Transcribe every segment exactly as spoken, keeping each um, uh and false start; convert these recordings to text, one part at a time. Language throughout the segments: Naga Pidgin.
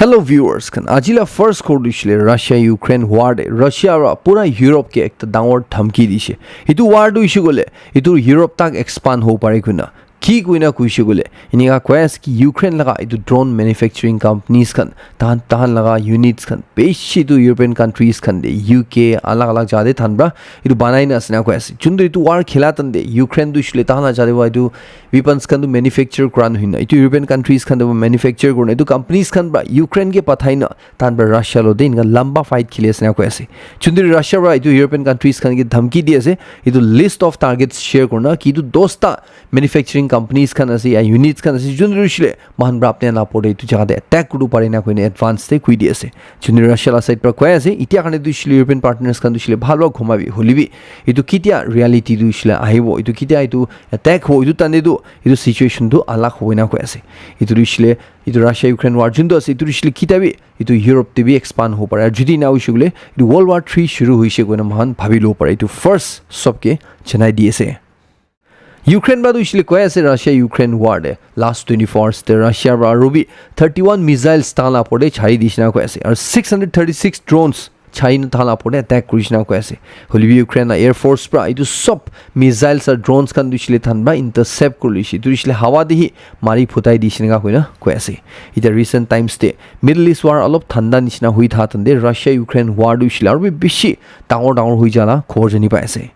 Hello viewers khan, aji la first khobor tu hoishe le Russia Ukraine war te Russia ra pura Europe ke ekta dangor dhamki dishe. Etu war tu hoishe koile etu Europe tak expand hobo pare koina. Ki koina koishe koile, enika koi ase ki Ukraine laga etu drone manufacturing companies khan, tahan, tahan laga units khan bishi etu European countries khan te, U K, alag alag jaga te tahan pra etu banai na ase na koi ase. Chuntu etu war khela tan te Ukraine tu hoishe le tahan la jaga te wa etu weapons khan tu manufacture kura nohoi na, etu European countries khan te manufacture kurina, etu companies khan pra Ukraine ke pathai na, tahan pra Russia lo de enika lamba fight kheli ase na koi ase. Chuntu Russia pra etu European countries khan ke dhamki di ase, etu list of targets share kurina, ki etu dosta manufacturing companies khan ase ya units khan ase, jun hoishe le mohan pra apni la opor te etu jaga te attack kuri pare na koina advance te koi di ase. Chuntu Russia la side pra koi ase, itia karne tu hoishe le European partners khan tu hoishe le bhal pra ghumabi, hoilebi etu kitia reality tu hoishe le ahibo, etu kitia etu attack hobo, etu tande tu etu situation tu alag hobo na koi ase. Etu tu hoishe le, etu Russia Ukraine war juntu ase, etu tu hoishe le kitia bi etu Europe te bi expand hobo pare. Aru jodi na hoishe koile, etu World War three shuru hoishe koina mohan bhabi lobo pare. Etu first sobke janai di ase. Ukraine pra tu hoishe le koi ase Russia Ukraine war te last twenty-four hours te Russia pra aru bi thirty-one missiles tahan la opor te chari dishe na koi ase. Aru six hundred thirty-six drones chari na tahan la opor te attack kurishe na koi ase. Hoilebi Ukraine la air force pra etu sob missiles aru drones khan tu hoishe le tahan pra intercept kuri loishe. Etu hoishe le hawa te hi mari phutai dishe na koina koi ase. Etia recent times te Middle East war olop thanda nishina hui tha tande Russia Ukraine war tu hoishe le aru bi bishi dangor dangor hui ja la khobor jani pai ase.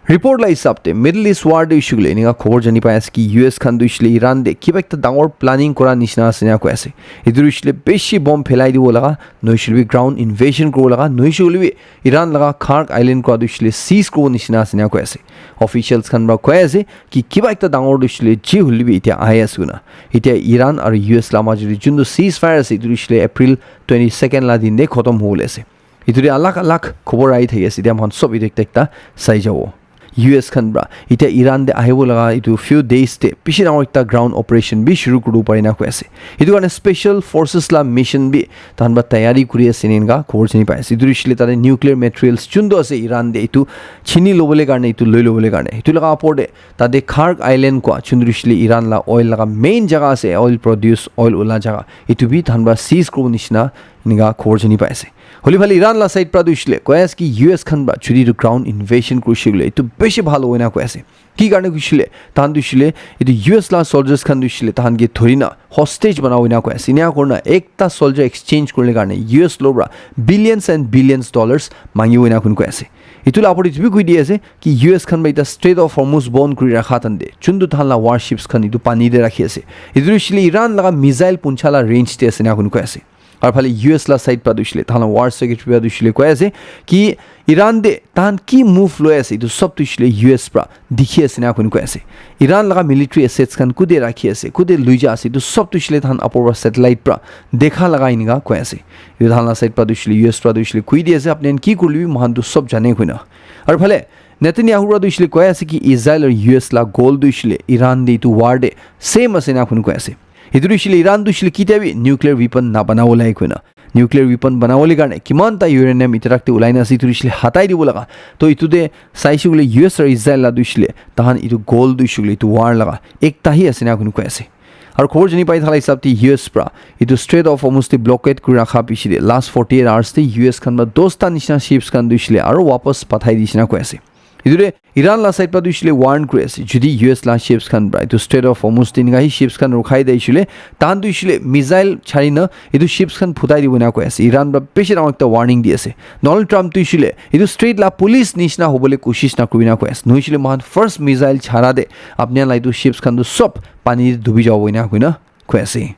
Report la hisab te Middle East war te hoishe koile enika khobor jani pai ase ki U S khan tu hoishe le Iran te kiba ekta dangor planning kura nishina ase na koi ase. Etu tu hoishe le bishi bomb phelai dibo laga, nohoishe koile bi ground invasion kuribo laga, nohoishe koile bi Iran laga Kursk island kura tu hoishe le seize kuribo nishina ase na koi ase. Officials khan pra koi ase ki kiba ekta dangor tu hoishe le ji hoile bi itia ahi ase koina. Itia Iran aru U S la majot te juntu ceasefire ase, etu tu hoishe le April twenty-second la din te khotom hobole ase. Etu te alag alag khobor ahi thaki ase, etia mohan sob etu ekta ekta sai jabo. U S khan pra itia Iran te ahibo laga etu few days te bishi dangor ekta ground operation bi shuru kuribo pare na koi ase. Etu karne special forces la mission bi tahan pra tayari kuri ase eninka khobor jani pai ase. Etu hoishe le tate nuclear materials juntu ase Iran te etu chini lobole karne, etu loi lobole karne, etu laga opor te tate Kursk island kua juntu hoishe le Iran la oil laga main jaga ase, oil produce, oil ula jaga, etu bi tahan pra seize kuribo nishina eninka khobor jani pai ase. Hoile phale Iran la side pra tu hoishe le koi ase ki U S khan pra jodi tu ground invasion kurishe koile etu bishi bhal hobo na koi ase. Ki karne koishe le, tahan tu hoishe le etu U S la soldiers khan tu hoishe le tahan ke dhori na hostage banabo na koi ase. Enika kurina ekta soldier exchange kuribole karne U S lo pra billions and billions dollars mangibo na koi ase. Etu la opor te etu bi koi di ase ki U S khan pra eta Strait of Hormuz bon kuri rakha tande juntu tahan la warships khan etu pani te rakhi ase. Etu tu hoishe le Iran laga missile puncha la range te ase na koi ase. Aru phale U S la side pra tu hoishe le, tahan la war secretary pra tu hoishe le koi ase ki Iran te tahan ki move loi ase, etu sob tu hoishe le U S pra dikhi ase na koi ase. Iran laga military assets khan kude rakhi ase, kude loi ja ase, etu sob tu hoishe le tahan opor pra satellite pra dekha laga eninka koi ase. Etu tahan la side pra tu hoishe le U S pra tu hoishe le koi di ase, apni khan ki kuribole bi mohan tu sob jane koina. Aru phale Netanyahu pra tu hoishe le koi ase ki Israel aru U S la goal tu hoishe le Iran te etu war te same ase na koi ase. Etu tu hoishe le Iran tu hoishe le kitia bi nuclear weapon na banabo lage koina. Nuclear weapon banabole karne kiman ta uranium etu rakh te ulai na ase, etu tu hoishe le hatai dibo laga. To etu te saishe koile U S aru Israel la tu hoishe le tahan etu goal tu hoishe koile etu war laga ekta hi ase na koi ase. Aru khobor jani pai thala hisab te U S pra etu Strait of Hormuz te blockade kuri rakha piche te last forty-eight hours te U S khan pra dosta nishina ships khan tu hoishe le aru wapas pathai dishe na koi ase. Etu te Iran la side pra tu hoishe le warn kuri ase, jodi U S la ships khan pra etu Strait of Hormuz te eninka hi ships khan rukhai de hoishe le, tahan tu hoishe le missile chari na etu ships khan phutai dibo na koi ase. Iran pra bishi dangor ekta warning di ase. Donald Trump tu hoishe le etu strait la police nishina hobole koshish na kuribi na koi ase. Nohoishe le mohan first missile chara te apni khan la etu ships khan tu sob pani te dubi jabo ena koina koi ase.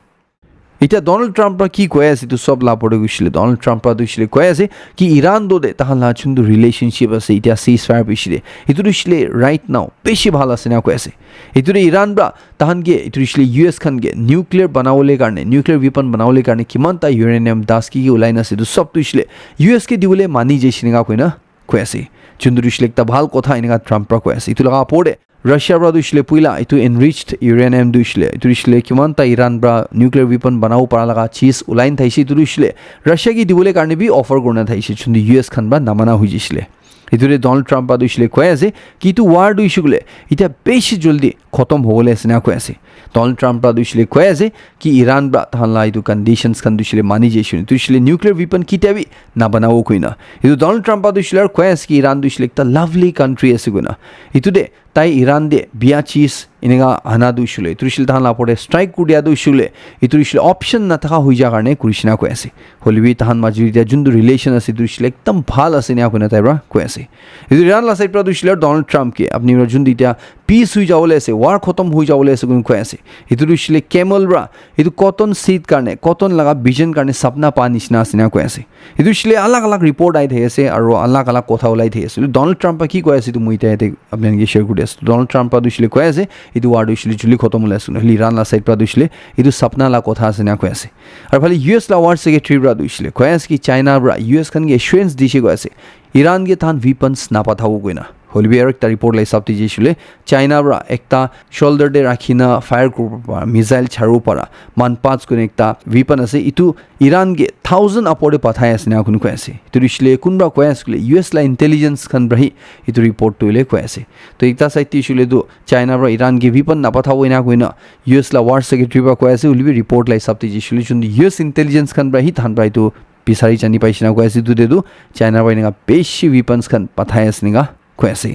Etia Donald Trump pra ki koi ase etu sob la opor te hoishe le, Donald Trump pra tu hoishe le koi ase ki Iran to te tahan la juntu relationship ase etia ceasefire piche te, etu tu hoishe le right now bishi bhal ase na koi ase. Etu te Iran pra tahan ke etu hoishe le U S khan ke nuclear banabole karne, nuclear weapon banabole karne kiman ta uranium das ki ki ulai na ase, etu sob tu hoishe le U S ke dibole mani jaise eninka koina koi ase. Juntu tu hoishe le ekta bhal kotha eninka Trump pra koi ase. Etu laga opor te Russia pra tu hoishe le puila etu enriched uranium tu hoishe le, etu hoishe le kiman ta Iran pra nuclear weapon banabo para laga cheez ulai na thaise, etu tu hoishe le Russia ke dibole karne bi offer kurina thaise, juntu U S khan pra namana hoi jaise le. Etu te Donald Trump para tu hoishe le koi ase ki etu war tu hoishe koile eta beshi jaldi khotom hobole ase na koi ase. Donald Trump para tu hoishe le koi ase ki Iran para tahan la etu conditions khan tu hoishe le mani jaishe koile tu hoishe le nuclear weapon kitia bi na banabo koina. Etu Donald Trump para tu hoishe le koi ase ki Iran tu hoishe le ekta lovely country ase koina. Etu te tai Iran te bia cheese eneka ana tu hoishe le etu hoishe le tahan la opor te strike kuri dia tu hoishe le etu hoishe le option na thaka hoi ja karne kuri she na koi ase. Hoile bi tahan major te juntu relation ase etu hoishe le ekdam bhal ase ena koina tai para koi ase. Etu Iran la side para tu hoishe le Donald Trump ke apni para juntu eta peace hoi jabole ase, war khotom hoi jabole ase koina koi ase. Etu tu hoishe le camel para etu cotton seed karne, cotton laga vision karne sapna pa nishina ase ena koi ase. Etu hoishe le alag alag report ai thaki ase aro alag alag kotha ulai thaki ase. Donald Trump para ki koi ase etu moi eta yate apni khan ke share kuri ase. Donald Trump para tu hoishe le koi ase etu war tu hoishe le jaldi khotom hole ase. Hoile Iran la side para tu hoishe le etu sapna la kotha ase ena koi ase. Aro phale U S la war secretary para tu hoishe le koi ase ki China para U S khan ke assurance dishe koi ase Iran ke tahan weapons na pathabo koina. Hoile bi aro ekta report la hisab te jaishe le China para ekta shoulder te rakhi na fire kuribo para missile charibo para Manpads koina ekta weapon ase etu Iran ke thousand upor te pathai ase ena koina koi ase. Etu hoishe le kunba koi ase koile U S la intelligence khan para hi etu report tu hoile koi ase. To ekta side te hoishe le tu China para Iran ke weapon na pathabo ena koina U S la war secretary para koi ase hoile bi report la hisab te jaishe le juntu U S intelligence khan para hi tahan para etu bisari jani paishe na koi ase etu te tu China para eneka beshi weapons khan pathai ase eneka koi ase.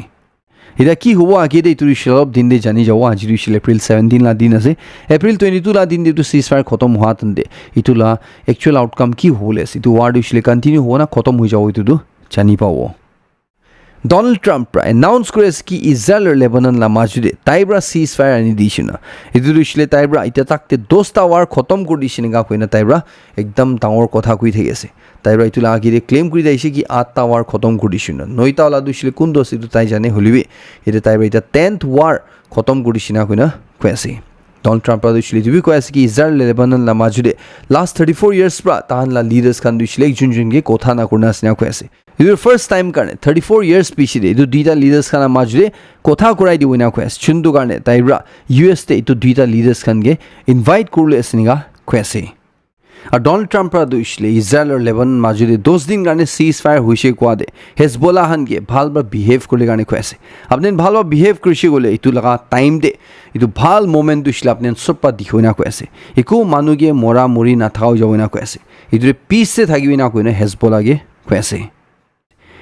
Eta ki hobo age te etu hoishe le olop din te jani jabo. Aji tu hoishe le April seventeen la din ase. April twenty-two la din te etu ceasefire khotom hua tan te etu la actual outcome ki hobole ase, etu war tu hoishe le continue hobo na khotom hoi jabo etu tu jani pabo. Donald Trump para announce kuri ase ki Israel aru Lebanon la majo te tai para ceasefire ani dishe na. Etu tu hoishe le tai para eta tak te dosta war khotom kuri dishe eneka koina tai para ekdam dangor kotha koi thaki ase. Tai para etu la age te claim kuri thaki ase ki atta war khotom kuri dishe na. Noita wala tu hoishe le kun tu ase etu tai jane hoile bi eta tai para eta tenth war khotom kuri dishe na koina koi ase. Donald Trump para tu hoishe le etu bi koi ase ki Israel Lebanon la majo te last thirty-four years para tahan la leaders khan tu hoishe le ekjun jun ke kotha na kurina ase ena koi ase. Etu first time karne thirty-four years piche te etu duita leaders khan la majo te kotha kurai dibo ena koi ase. Juntu karne tai para U S te etu duita leaders khan ke invite kuribole ase eneka koi ase. Aru Donald Trump para tu hoishe le Israel aru Lebanon majo te dos din karne ceasefire hoishe koa te Hezbollah khan ke bhal para behave kuribole karne koi ase. Apni khan bhal para behave kurishe koile etu laga time te etu bhal moment tu hoishe le apni khan sob para dikhibo ena koi ase. Eku manu ke mora mori na thaka hoi jabo ena koi ase. Etu te peace te thakibo ena koina Hezbollah ke koi ase.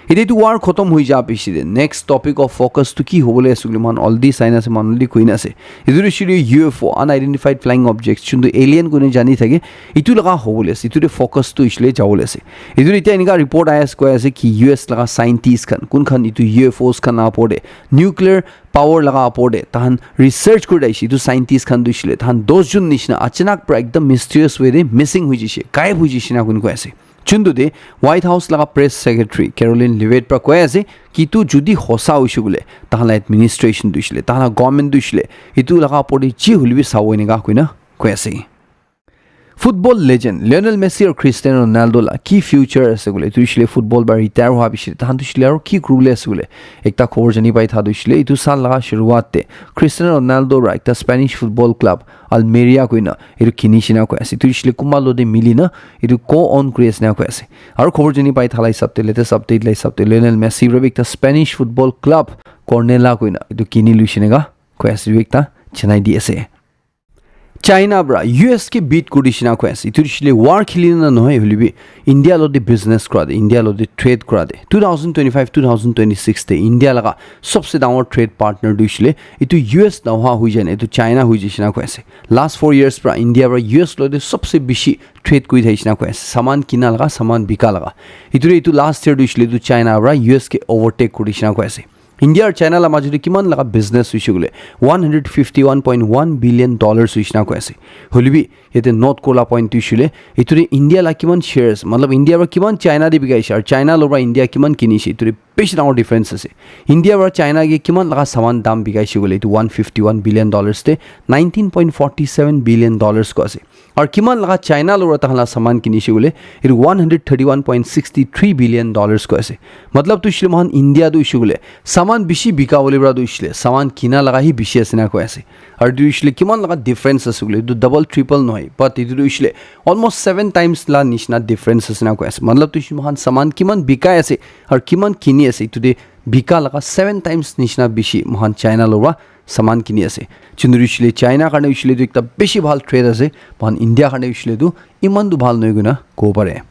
Etu etu war khotom hoi ja piche te next topic of focus tu ki hobole ase koile moikhan already sai na ase, moikhan already koi na ase. Etu tu hoishe le U F O, unidentified flying objects, juntu alien koina jani thake, etu laga hobole ase, etu te focus tu hoishe le jabole ase. Etu tu etya eneka report ahi ase koi ase ki U S laga scientist khan, kun khan etu U F Os khan laga opor te, nuclear power laga opor te, tahan research kuri thakishe, etu scientist khan tu hoishe le, tahan dos jun nishina achanak para ekdam mysterious way te missing hoi jaishe, gayab hoi jaishe na koi koi ase. Juntu te White House laga press secretary Caroline Leavitt para koi ase ki etu jodi hosa hoishe koile tahan la administration tu hoishe le, tahan la government tu hoishe le, etu laga opor te ji hoile bi sabo eneka koina koi ase. Football legend Lionel Messi aru Cristiano Ronaldo la ki future ase koile, etu hoishe le football para retire hua piche tahan tu hoishe le aru ki kuribole ase koile ekta khobor jani pai tha tu hoishe le etu saal laga shuruat te Cristiano Ronaldo para ekta Spanish football club Almeria koina etu kinishe na koi ase. Etu hoishe le kunba logote milina etu co-own kuri ase na koi ase. Aru khobor jani pai tha la hisab te, latest update la hisab te, Lionel Messi para bi ekta Spanish football club Cornellà koina etu kini loishe eneka koi ase, etu ekta janai di ase. China para U S ke beat kuri dishe na koi ase. Etu hoishe le war kheli na nohoi, hoile bi India logote business kura te, India logote trade kura te, two thousand twenty-five, two thousand twenty-six te India laga sobse dangor trade partner tu hoishe le etu U S nohoi jai na etu China hoi jaishe na koi ase. Last four years para India para U S logote sobse bishi trade kuri thakishe na koi ase, saman kina laga, saman bika laga. Etu te etu last year tu hoishe le etu China para U S ke overtake kuri dishe na koi ase. India aru China la majo te kiman laga business hoishe koile one hundred fifty one point one billion dollars hoishe na koi ase. Hoile bi yate note kura la point tu hoishe koile etu te India la kiman shares, matlab India para kiman China te bikai ase aru China logot para India kiman kinishe, etu te bishi dangor difference ase. India para China ke kiman laga saman dam bikai she koile etu one fifty one billion dollars te nineteen point forty seven billion dollars ko ase. Aru kiman laga China lora tahan la saman kinishe koile, itu one hundred thirty-one point six three billion dollars koi ase. Matlab tu hoishe le mohan India tu hoishe koile saman bishi bika bole para tu hoishe le saman kina laga hi bishi ase na koi ase. Aru tu hoishe le kiman laga difference ase koile, itu double triple nohoi, but itu tu hoishe le almost seven times la nishina difference ase na koi ase. Matlab tu hoishe le mohan saman kiman bikai ase aru kiman kini ase, itu de bika laga seven times nishina bishi mohan China lora saman kini ase. Chunduri hoishe le China karne hoishe le tu ekta bishi bhal trade ase. Mohan India karne hoishe le tu iman tu bhal nohoi koina kobo pare.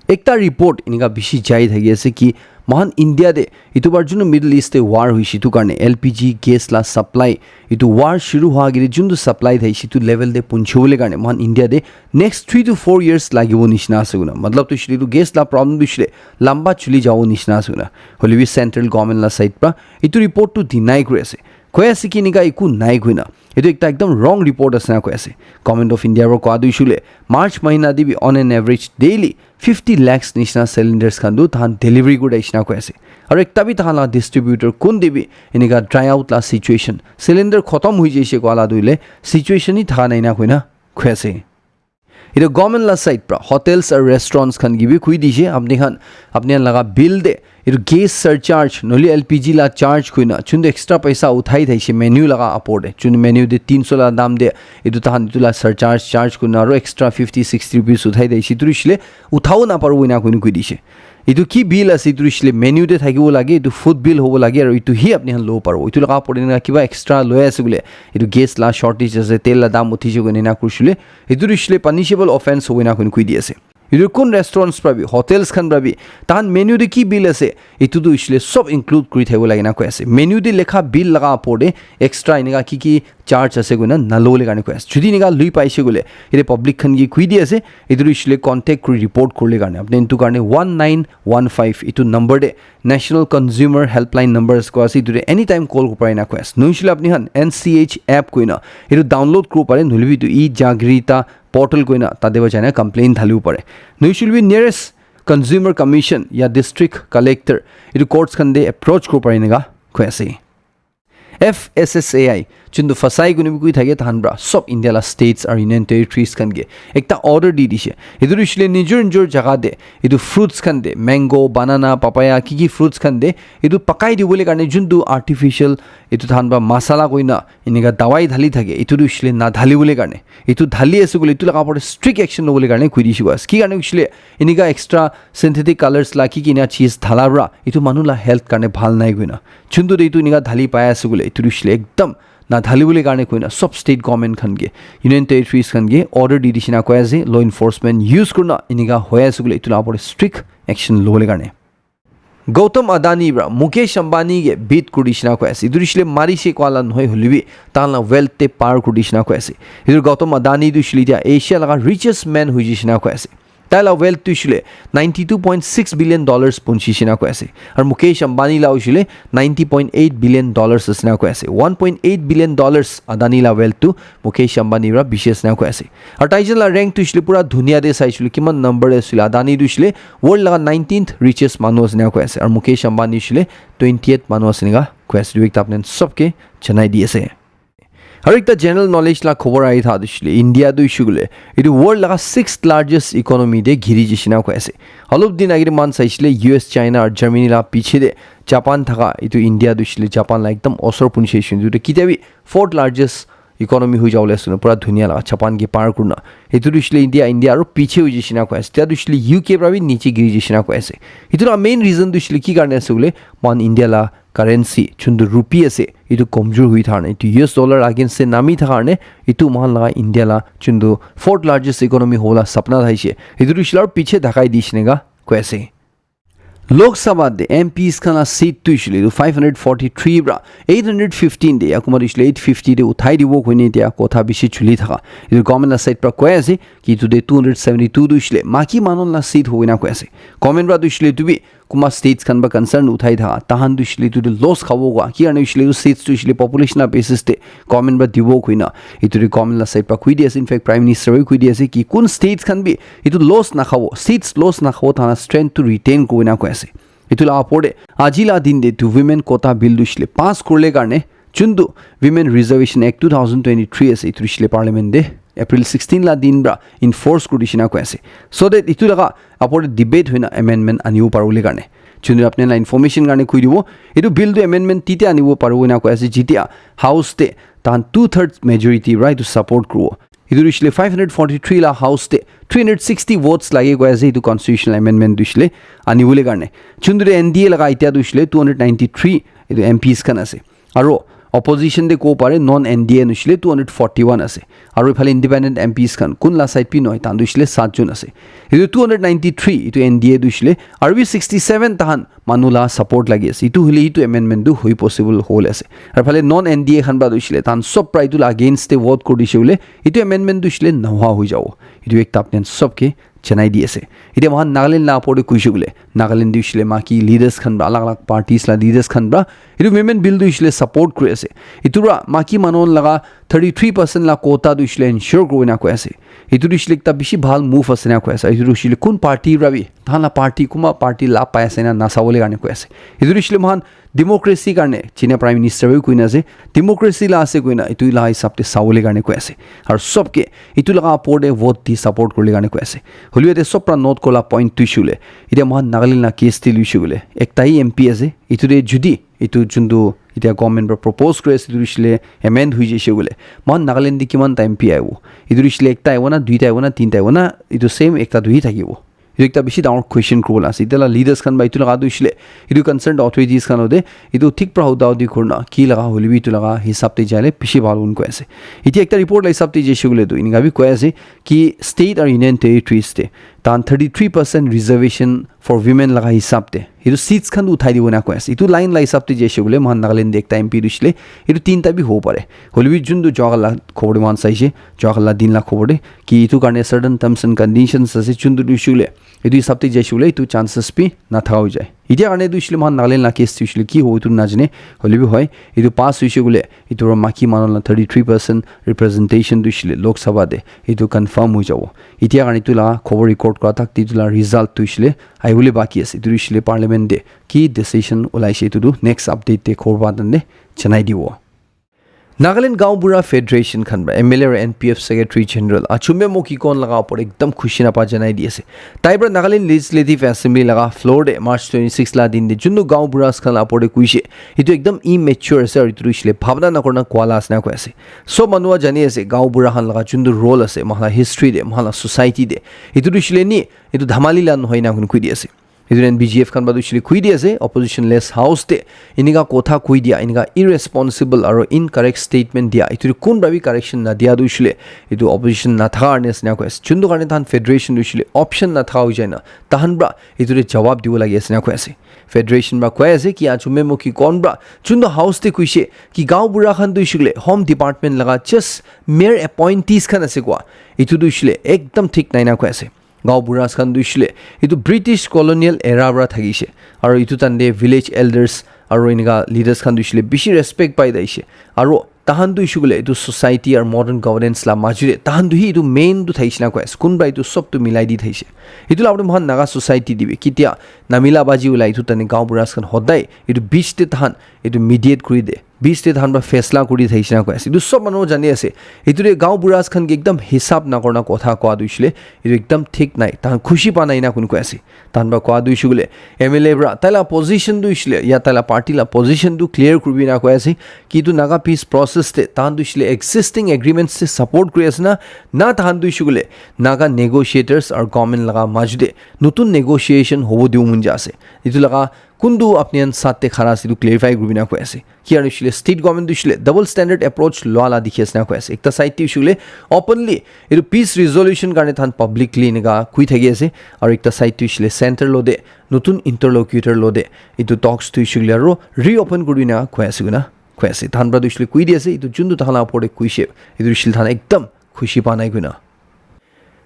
Ekta report enika bishi jai thaki ase ki mohan India de itu bar junu Middle East te war hoishe tu karne L P G gas la supply, itu war shuru hua agete juntu supply thaishe itu level te punchibole karne mohan India te next three to four years lagibo nishina ase koina. Matlab tu hoishe le itu gas la problem tu hoishe le lamba chuli jabo nishina ase koina. Hoile bi central government la side pra itu report tu deny kuri ase. Koi ase ki enika eku nai koina. Itu ekta ekdam wrong report ase na koi ase. Government of India pra koa tu hoishe le March mahina te bi on an average daily fifty lakhs nishina cylinders khan tu tahan delivery kuri dishina koi ase. Aru ekta bi tahan la distributor kun te bi enika dry out la situation, cylinder khotom hoi jaise koa la tu hoile situation hi thaka nai na koina koi ase. Itu government la side pra hotels aru restaurants khan ki bi koi dishe, apni khan, apni khan laga bill te itu gas surcharge nohole L P G la charge koina juntu extra paisa uthai thaishe menu laga apor te, juntu menu te tinso la dam te itu tahan itu la surcharge charge koina aru extra fifty sixty rupees uthai thaishe, itu hoishe le uthabo naparibo ena koina koi dishe. Itu ki bill ase, itu hoishe le menu te thakibo lage, itu food bill hobo lage, aru itu hi apni khan lobo paribo. Itu laga apor te enika kiba extra loi ase koile, itu gas la shortage ase, tel la dam uthise koina ena kuri hoishe le, itu hoishe le punishable offense hobo ena koina koi di ase. Itu kun restaurants pra bi, hotels khan pra bi, tahan menu te ki bill ase, itu tu hoishe le sob include kuri thakibo lage na koi ase. Menu te lekha bill laga apor te extra enika ki ki charge ase koina nalobole karne koi ase. Jodi enika lui paise koile, ite public khan ki koi di ase, itu hoishe le contact kuri report kuribole karne. Apni itu karne one nine one five itu number te National Consumer Helpline number ase koa ase, itu te anytime call kuribo pare na koi ase. Nohole apni khan N C H app koina itu download kuribo pare, nohole bi itu e-Jagrita portal koina tate ba jaina complain dhalibo pare. Nohole bi nearest Consumer Commission ya district collector itu courts khan te approach kuribo pare enika koi ase. F S S A I, juntu fasai kuni bi koi thake tahan pra, sob India la states aru union territories khan ke ekta order di dishe. Itu hoishe le nijor nijor jaga te, itu fruits khan te, mango, banana, papaya, ki ki fruits khan te, itu pakai dibole karne juntu artificial, itu tahan pra masala koina, enika dawai dhali thake, itu hoishe le nadhali bole karne. Itu dhali ase koile, itu laga upor te strict action lobole karne koi dishe koa ase. Ki karne hoishe le, enika extra synthetic colors la ki ki enika cheese dhala pra, itu manu la health karne bhal nai koina. Juntu te itu enika dhali pai ase koile, itu hoishe le ekdam nadhali bole karne koina sob state government khan ke, union territories khan ke order di dishe na koi ase, law enforcement use kurina enika hoi ase koile, itu la upor te strict action lobole karne. Gautam Adani pra Mukesh Ambani ke beat kuri dishe na koi ase. Itu hoishe le marishe koa la nohoi, hoile bi tahan la wealth te par kuri dishe na koi ase. Itu Gautam Adani tu hoishe le etia Asia laga richest man hoi jaise na koi ase. Tai la wealth tu hoishe le ninety two point six billion dollars punchi dishe na koi ase. Aru Mukesh Ambani la hoishe le ninety point eight billion dollars ase na koi ase. One point eight billion dollars Adani la wealth tu Mukesh Ambani pra bishi ase na koi ase. Aru tai jun la rank tu hoishe le pura dunia te saishe le kiman number te ase le, Adani tu hoishe le world laga nineteenth richest manu ase enika koi ase. Aru Mukesh Ambani hoishe le twentieth manu ase enika koi ase. Itu ekta apni khan sob ke janai di ase. Aru ekta general knowledge la khobor ahi tha tu hoishe le, India tu hoishe koile itu world laga sixth largest economy te giri jaise enika koi ase. Olop din agete mohan saishe le U S, China aru Germany la piche te Japan thaka, itu India tu hoishe le Japan la ekdam osor punchi ase. Itu te kitia bi fourth largest economy hoi jabole ase koina, pura dunia laga Japan ke par kurina. Itu tu hoishe le India, India aru piche hoi jaise enika koi ase. Tia tu hoishe le U K pra bi niche giri jaise enika koi ase. Itu la main reason tu hoishe le ki karne ase koile, mohan India la currency, juntu rupee ase, itu komjor hoi thaka karne, itu U S dollar against te nami thaka karne, itu mohan laga India la juntu fourth largest economy hobola sapna thaishe, itu tu hoishe le aru piche dhakai dishe enika koi ase. Lok Sabha te M Ps khan la seat tu hoishe le itu five hundred forty-three pra eight hundred fifteen te, ya kunba tu hoishe le eight fifty te uthai dibo koine etia kotha bishi chuli thaka. Itu government la side pra koi ase ki itu te two hundred seventy-two tu hoishe le maki manu la seat hobo enika koi ase. Government pra tu hoishe le itu bi kunba states khan pra concern uthai thaka, tahan tu hoishe le itu te loss khabo koa. Ki karne hoishe le itu seats tu hoishe le population la basis te government pra dibo koina. Itu te government la side pra koi di ase, in fact Prime Minister bi koi di ase ki kun states khan bi itu loss nakhabo, seats loss nakhabo, tahan la strength tu retain kuribo enika koi ase. Itu la upor te aji la din te tu women quota bill tu hoishe le pass kuribole karne juntu Women Reservation Act two thousand twenty-three ase, itu hoishe le parliament te April sixteen la din pra enforce kuri dishina koi ase. So that itu laga apor te debate hoina amendment anibo paribole karne. Chundri apni la information karne koi dibo. Itu bill tu amendment tite anibo paribo na koi ase, jitia House te tahan two thirds majority pra itu support kuribo. Itu hoishe le five hundred forty-three la House te three hundred sixty votes lage koi ase itu constitutional amendment tu hoishe le anibole karne. Chundri N D A laga itia tu hoishe le two hundred ninety-three itu M Ps khan ase. Aro opposition te kobo pare non N D A hoishe le two hundred forty-one ase. Aro iphale independent M Ps khan kun la side pi nohoi, tahan tu hoishe le saat jon ase. Itu two hundred ninety-three itu N D A tu hoishe le, aro bi sixty-seven tahan manu la support lagi ase. Itu hoile itu amendment tu hoi possible hole ase. Aro phale non N D A khan pra tu hoishe le, tahan sob pra itu la against te vote kuri dishe hoile, itu amendment tu hoishe le nohoa hoi jabo. Itu ekta apni khan sob ke janai di ase. Itia moikhan Nagaland la apor te kuishe koile, Nagaland te hoishe le maki leaders khan pra, alag alag parties la leaders khan pra, itu amendment bill tu hoishe le support kuri ase. Itu pra maki manu laga thirty-three percent la quota tu hoishe le ensure kuribo na koi ase. Itu tu hoishe le ekta bishi bhal move ase na koi ase. Itu tu hoishe le kun party pra bi, tahan la party, kunba party la pai ase na nasa bole karne koi ase. Itu tu hoishe le moikhan democracy karne, china Prime Minister bi koina ase, democracy la ase koina, itu la hisab te sabole karne koi ase. Aro sob ke itu laga apor te vote di support kuribole karne koi ase. Hoile bi yate sob pra note kurila point tu hoishe koile, itia moikhan Nagaland la case te hoishe koile, ekta hi M P ase, itu te judi itu juntu itia government pra propose kuri ase, itu hoishe le amend hoi jaishe koile, moikhan Nagaland te kiman ta M P aibo? Itu hoishe le ekta aibo na, duita aibo na, tinta aibo na, itu same ekta tu hi thakibo? Itu ekta bishi dangor question kuribole ase. Itya la leaders khan ba itu laga tu hoishe le, itu concerned authorities khan logote itu thik pra huda hudi kurina, ki laga hoile bi itu laga hisab te jaile bishi bhal hobo koi ase. Itya ekta report la hisab te jaishe koile tu, inika bi koi ase ki state aro union territories te tahan thirty-three percent reservation for women laga hisab te itu seats khan tu uthai dibo na koi ase. Itu line la hisab te jaishe koile, moikhan Nagaland te ekta M P tu hoishe le, itu tinta bi hobo pare. Hoile bi juntu Jawahar la khobor te moikhan saishe, Jawahar la din la khobor te, ki itu karne certain terms and conditions ase, juntu tu hoishe koile, itu hisab te jaishe koile, itu chances bi nathaka hoi jai. Itya karne tu hoishe le moikhan Nagaland la case tu hoishe le ki hobo itu najane, hoile bi hoi, itu pass hoishe koile, itu pra maki manu la thirty-three percent representation tu hoishe le Lok Sabha te, itu confirm hoi jabo. Itya karne itu la khobor record kura thak, itu la result tu hoishe le ahibole baki ase. Itu hoishe le parliament te ki decision ulaishe, itu tu next update te khobor pa tande janai dibo. Nagaland Gaonbura Federation khan pra M L A aro N P F Secretary General Achumbe Mokikon laga opor ekdam khushi napa janai di ase. Tai pra Nagaland Legislative Assembly laga floor te March twenty-six la din te juntu gaonburas khan la opor te kuishe, itu ekdam immature ase aro itu hoishe le bhabna nakurina koa la ase na koi ase. Sob manu jani ase gaonbura khan laga juntu role ase, moikhan la history te, moikhan la society te. Itu hoishe le ni, itu dhamali la nohoi na koi di ase. Itu N B G F khan pra tu hoishe le koi di ase, opposition less house te inika kotha koi dia, inika irresponsible aro incorrect statement dia, itu kun pra bi correction nadia tu hoishe le, itu opposition nathaka karne ase na koi ase. Juntu karne tahan federation tu hoishe le option nathaka hoi jai na, tahan pra itu te jawab dibo lagi ase na koi ase. Federation pra koi ase ki Achumbe Mokikon pra juntu house te kuishe ki gaonbura khan tu hoishe le home department laga just mere appointees khan ase koa, itu tu hoishe le ekdam thik nai na koi ase. Gaonburas khan tu hoishe le, itu British colonial era pra thakishe. Aro itu tande village elders aro inika leaders khan tu hoishe le bishi respect pai thaishe. Aro tahan tu hoishe koile itu society aro modern governance la majo te tahan tu hi itu main tu thaishe na koi ase. Kunba itu sob tu milai di thaishe. Itu la moikhan Naga society te bi kitia namila baji ulai itu tande gaonburas khan hodai itu beach te tahan itu mediate kuri de. Beach te tahan pra faisla kuri thaishe na koi ase. Itu sob manu jani ase. Itu te gaonburas khan ke ekdam hisab nakurina kotha koa tu hoishe le, itu ekdam thik nai. Tahan khushi pa nai na kun koi ase. Tahan pra koa tu hoishe koile, M L A pra tai la position tu hoishe le, ya tai la party la position tu clear kuribi na koi ase ki itu Naga peace process te tahan tu hoishe le existing agreements te support kuri ase na, na tahan tu hoishe koile Naga negotiators aro government laga majo te notun negotiation hobo dibo mon jai ase. Itu laga kuntu apni khan sat te khara ase, itu clarify kuribi na koi ase. Ki aro hoishe le state government tu hoishe le double standard approach lua la dikhi ase na koi ase. Ekta side te hoishe koile openly itu peace resolution karne tahan publicly enika koi thaki ase, aro ekta side te hoishe koile center logote notun interlocutor logote itu talks tu hoishe koile aro reopen kuri na koi ase koina koi ase. Tahan pra tu hoishe koile koi di ase, itu juntu tahan la opor te koishe, itu hoishe koile tahan ekdam khushi pa nai koina.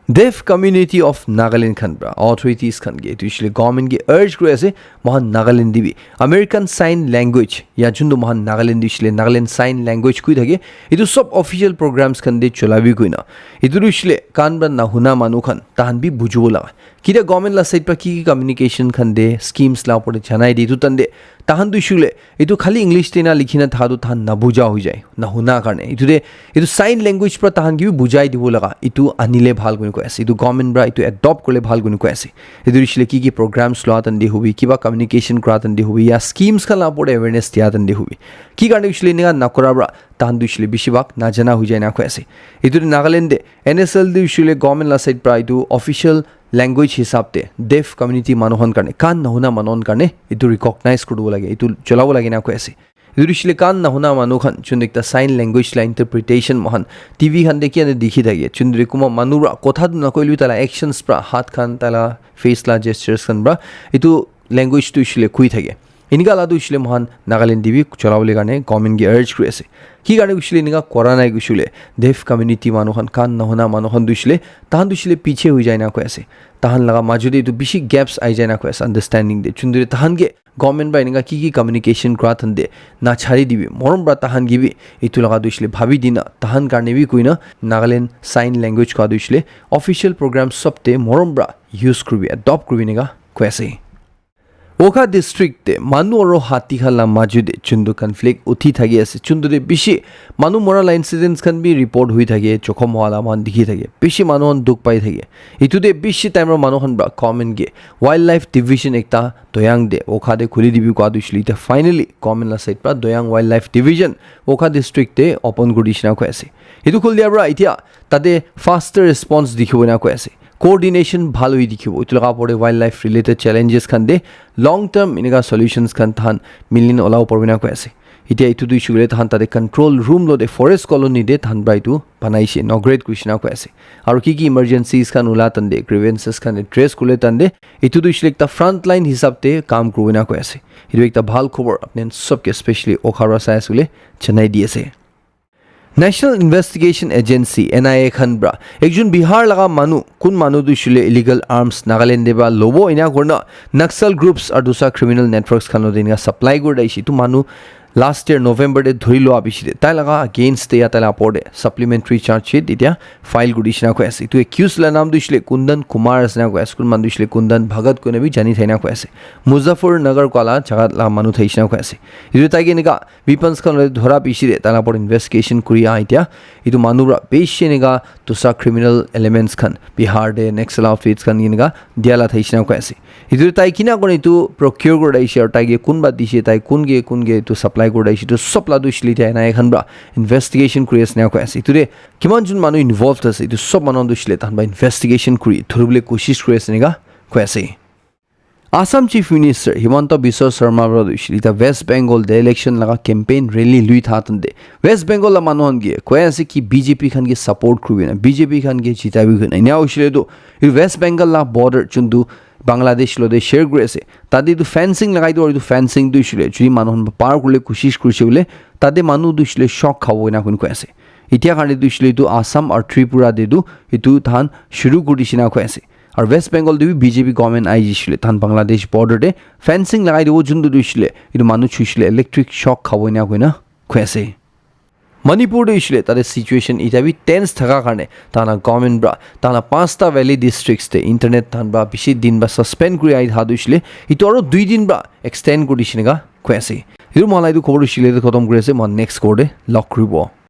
Deaf community of Nagaland khan pra authorities khan ke, itu hoishe koile government ke urge kuri ase, moikhan Nagaland te bi American Sign Language, ya juntu moikhan Nagaland te hoishe koile Nagaland Sign Language koi thake, itu sob official programs khan te cholabi koina. Itu hoishe koile kan pra nahuna manu khan, tahan bi bujibo laga. Kitia government la side pra ki ki communication khan de, schemes la opor te janai de, itu tande Tahan tu shule, etu khali English te na likhi na thaka tu tahan nabuja hoi jai, nahuna karne. Etu de, etu sign language pra tahan ki bi bujai dibo laga, etu anile bhal koi koi ase. Etu government pra etu adopt kole bhal koi koi ase. Etu shule ki ki programs lua tan de hobi, kiba communication kura tan de hobi, ya schemes khan la opor de awareness dia tan de hobi. Ki karne shule eneka nakura pra tahan tu shule bishi bhag najana hoi jai na koi ase. Etu de Nagaland de N S L de shule government la side pra etu official language hisab te deaf community manu khan karne, kan nahuna manu khan karne etu recognize kuribo lage, etu cholabo lage na koi ase. Etu shile kan nahuna manu khan chun ekta sign language la interpretation mohan T V khan de kia de dikhi thake. Chun de kuma manu ra kotha tu na koilu tala actions pra, hat khan tala face la gestures khan pra etu language tu shile kui thake. Inika la tu shile mohan Nagaland de bi cholabo le karne government ki urge kuri ase. Ki karne shile inika kora nai shile deaf community manu khan, kan nahuna manu khan tu shile tahan tu shile piche hoi jai na koi ase. Tahan laga maju de tu bishi gaps ai jai na koi ase understanding de. Chun de tahan ke government pra enika ki ki communication kura thande na chari dibi, morom pra tahan ki bi etu laga tu shile bhabi dina tahan karne bi kuina Nagaland sign language kua tu shile official program sob te morom pra use kuribi, adopt kuribi eneka koi ase. Wokha district te manu aro hati khan la maju de chundu conflict uthi thaki ase. Chundu de bishi manu mora la incidents khan bi report hui thake, jokhom hoa la man dikhi thake. Bishi manu khan dukh pai thake. Etu de bishi time ra manu khan pra comment ke wildlife division ekta Doyang de Wokha de khuli dibi kua tu shile. Etia finally government la side pra Doyang Wildlife Division Wokha district de open kuri dishina koi ase. Etu khul dia pra etia tate faster response dikhibo na koi ase. Coordination bhal hoi dikhibo. Etu laga opor de wildlife related challenges khan de long term eneka solutions khan tahan milin olabo paribo na koi ase. Etia etu tu issue kore tahan tate control room lo de forest colony de tahan pra etu banai she inaugurate kuri shina koi ase. Aru ki ki emergencies khan ula tande grievances khan address kule tande etu tu shile ekta front line hisab te kam kuribo na koi ase. Etu ekta bhal khobor apni khan sob ke specially Wokha ra sai ase koile janai di ase. National Investigation Agency, N I A khan pra ekjon Bihar laga manu, kun manu tu shile illegal arms Nagaland de pra lobo ena kurna Naxal groups aru dusra criminal networks khan lo de eneka supply kuri dai shi. Tu manu last year November de dhuri loa bishi de tai laga against de ya tai la opor de supplementary charge sheet etia file kuri dishina koi ase. Etu accused la naam tu shile Kundan Kumar ase na koi ase. Kun manu tu shile Kundan Bhagat koi na bi jani thai na koi ase. Muzaffarnagar kua la jaga la manu thai shina koi ase. Etu tai ke eneka weapons khan loi dhora bishi de tai la opor investigation kuri ah etia. Etu manu pra bishi eneka dusra criminal elements khan Bihar de Naxal outfits khan eneka dia la thai shina koi ase. Etu tai kina kori etu procure kori daishe aru tai ke kunba dishe, tai kun ke kun ke etu supply kori daishe, etu sob la tu shile tai N I A khan pra investigation kuri ase na koi ase. Etu de kiman jon manu involved ase, etu sob manu tu shile tahan pra investigation kuri dhuribole koshish kuri ase eneka koi ase. Assam Chief Minister Himanta Biswa Sarma pra tu shile ta West Bengal de election laga campaign rally lui tha tande West Bengal la manu khan ke koi ase ki B J P khan ke support kuri na B J P khan ke jitabi koi na ena hoishile tu etu West Bengal la border chun tu Bangladesh lo de share kuri ase. Tate tu fencing lagai tu, aru etu fencing tu shile jodi manu khan par kuribole koshish kurise bole tate manu tu shile shock khabo ena koi ase. Etia karne tu shile tu Assam aru Tripura de tu etu tahan shuru kuri dishina koi ase. Aru West Bengal de bi B J P government ai jishile tahan Bangladesh border de fencing lagai dibo juntu tu shile etu manu chushile electric shock khabo ena koi na koi ase. Manipur de hoishile tate situation etia bi tense thaka karne tahan la government pra tahan la panchta valley districts te internet tahan pra bishi din pra suspend kuri ahi tha tu hoishile etu aru dui din pra extend kuri dishina koi ase. Etu mohan la etu khobor hoishile etu khotom kuri ase, mohan next khobor de log kuribo.